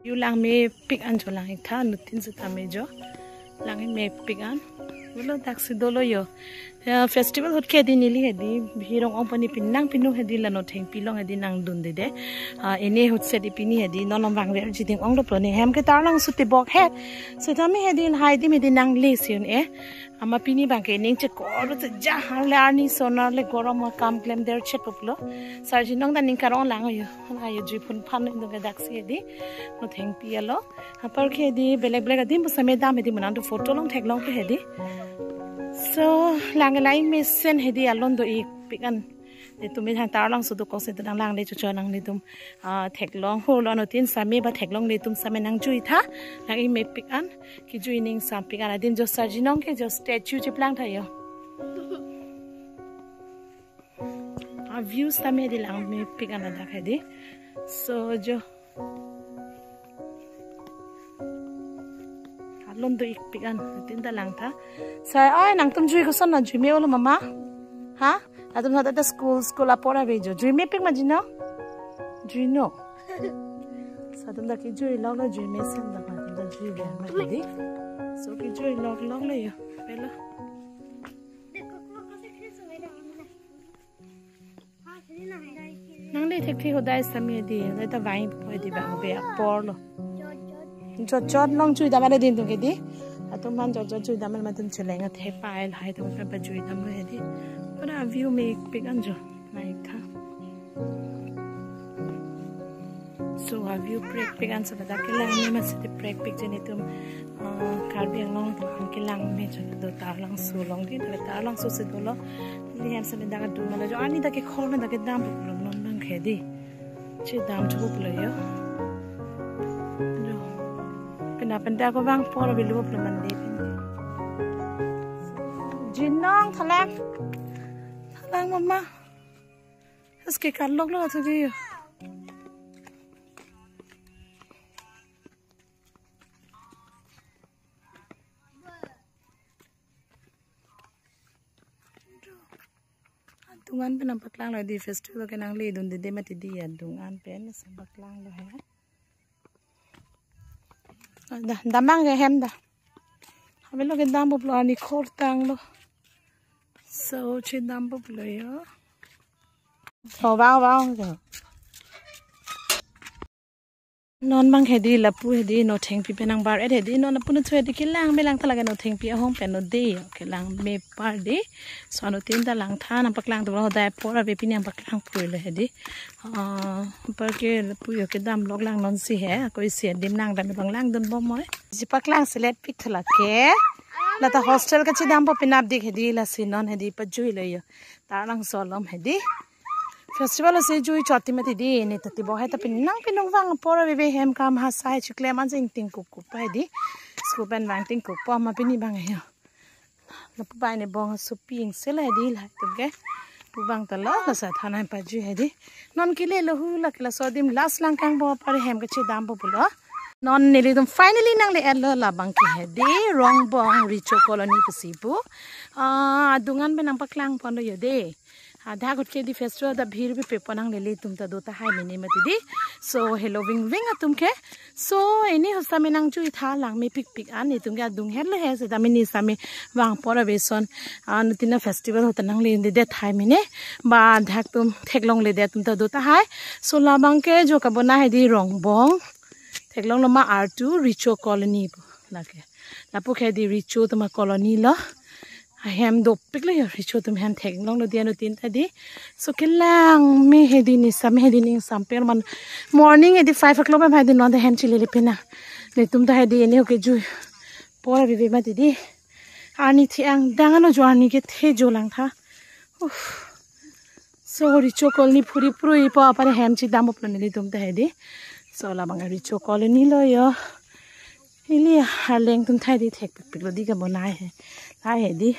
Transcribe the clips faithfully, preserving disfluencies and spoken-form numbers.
View langmepik an jo, lang-ik tha, anuttin sitame jo. Langmepik an. Dolo, daksi dolo jo. Ya, festival ahut ke hedi neli hedi bhir ong-ong pon, pini nangpinung hedi la Nothengpi along hedi nangdunde de. Ah, pini ahut si hedi pini hedi non non vangverji ding ong doplo ne, hem ke Taralangso tebok he. Sitame hedi lahai adim hedi nangle si un-e. Amat pini abang ke ning chekor te ja, arle arni ason arle gorom akam klemder chet puplo. Sarjinong ta ning karong lang jo. Ajo juiphun aphan nangdun ke daksi hedi Nothengpi along. Apar ke hedi belek belek adim pusitame dam hedi, mo nangtum photo long theklong ke hedi. So, lang langmesen hedi alon do-ikpik an. Netum methang Taralangso dokok si tu nang langle chocho nanglitum, ah, theklong holo, anuttin sitame ba theklongle atum sitame nangjui tha. Langmepik an, kejui ning sampik an adim jo, sarjinong ke jo statue cheplang tha jo. Ah, views sitame hedi langmepik an ladak hedi. So jo. Alon do-ikpik an, anuttin ta lang tha. Sai, oi, nangtum jui koson na, jui me-olo mama? Ha? Latum hadak ta school, school apor ave jo. Jui mepik ma jino? Juino. Latum ta kejui lok lo, jui mesen ta latum ta jui ver ma hedi. So kejui lok lok lo jo. Pelo. Nangle thekthe hodai sitame hedi, hodai ta vangpo hedi, bang be apor lo. Jot jot long jui dam ave din tum ke hedi. Latum aphan jot jot jui dam ave, latum cheleng athe pai lahai atum aphan pajui damlo hedi. Pura view mepik an jo, nang-ik tha. So, a view prekpik an so ladak kelangme, amatsi te prekpik je netum, ah, Karbi Anglong atum aphan kelangme jo do Taralangso along di, do Taralangso si dolo. Neli hem sitame dak adung ma lo jo, arni dak kekhor na dak kedam puplo non abang ke hedi. Chedam chupuplo jo. Jo. Pina penta ko vangpo, belu puplo mandi pin. Jinong thalang. Thalang mama. Terus ke kalok lo athu ke jo. Adung an pen nangpaklang lo hedi, festival ke nangledunde de mati hedi, adung an pen nangpaklang lo he. Da, dam abang ke hem da. Avelo kedam puplo, arni khor tanglo. So, chedam puplo jo. Oh, wow, wow, jo. Non abang hedi lapu hedi Nothengpi pen nangbar-et hedi, non lapu nuthu hedi kelangme lang tha, lake Nothengpi ahong pen lo de jo, kelangme apar de. So anuttin ta lang tha, nangpaklang dolo, hodai apor ave, pini nangpaklang pulo hedi. Ah, apar ke lapu jo kedam lok lang non si he, ako isi adim nangdam abang langdun bom moi. Chepaklang selet pik thu lake. Lata hostel kachedampo penap dik hedi, lasi non hedi pajui lo jo. Taralangso along hedi. Festival asi jui chot ti mati hedi, ne ta tebok he ta pini nangpinung vang apor ave, hem kam ha sai chiklem an jing tingkuk kuk pa hedi. School pen vang tingkuk pa ma pini abang jo. Lapu bai ne bong supi ing sela hedi lahai atum ke. Pu abang ta lo, lasi thanai pajui hedi. Non kele lo hu lake laso adim last lang kang bo apar hem kachedampo pulo. Non nelitum finally nangle-et lo, labang ke hedi Rongbong Recho Colony pusi pu. Ah, adung an pen nangpaklang pon lo jo de. Hadak ahut ke hedi festival ta bhir bhipe pon nanglele atum ta do tahai mene mati hedi. So hello vingving atum ke. So pini ahut sitame nangjui tha, langmepikpik an, netum ke adung het lo he, sitame ne sitame vang apor ave ason. Ah, anuttin ta festival ahut ta nanglededet tahai mene. Ba dak atum theklongledet atum ta do tahai. So labang ke jo kabonai hedi Rongbong. Theklong lo ma R two Recho Colony pu lake. Lapu ke hedi Recho atum acolony lo. Ahem dopik lo jo, Recho atum hem theklong lo hedi anuttin ta hedi. So kelangme hedi, ne sitame hedi ning sampik man. Morning hedi five o'clock ma hedi non ta hem chelele pena. Netum ta hedi pini ahut kejui apor ave mati hedi. Arni the-ang dang ano jo, arni kethe jo lang tha. Uff. So Recho Colony phuri phuri po apar hem chedam boplo nelitum ta hedi. So labang Recho Colony lo jo. Ili arleng atum ta hedi thekpikpik lo hedi kabonai he. Lahai hedi.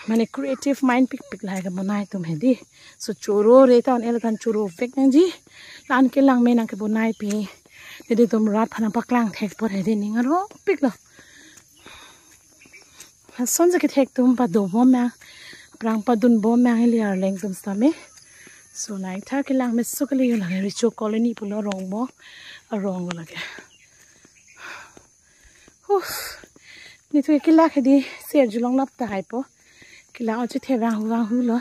Mane creative mind pikpik lahai kabonai atum hedi. So choro re ta on el kan choro vek nangji. La-an kelangme nangkebonai pi. Netum rat aphan nangpaklang thek apor hedi ning arongpik lo. Lason si kethek atum pado bom nang, aphrang padun bom nang ili arleng atum sitame. So nai tha kelang meso kali jo, lake Recho Colony pulo Rongbong. Arong lo lake. Huh. Netum kelak hedi ser julong lap tahai po. Kelak o chethe vanghu vanghu lo.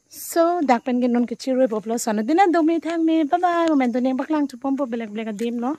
So, dak pen ke non kechiroi boblo sono. Dina do me thang me. Bye bye. Moment to ne paklang chupom po belek belek adim lo.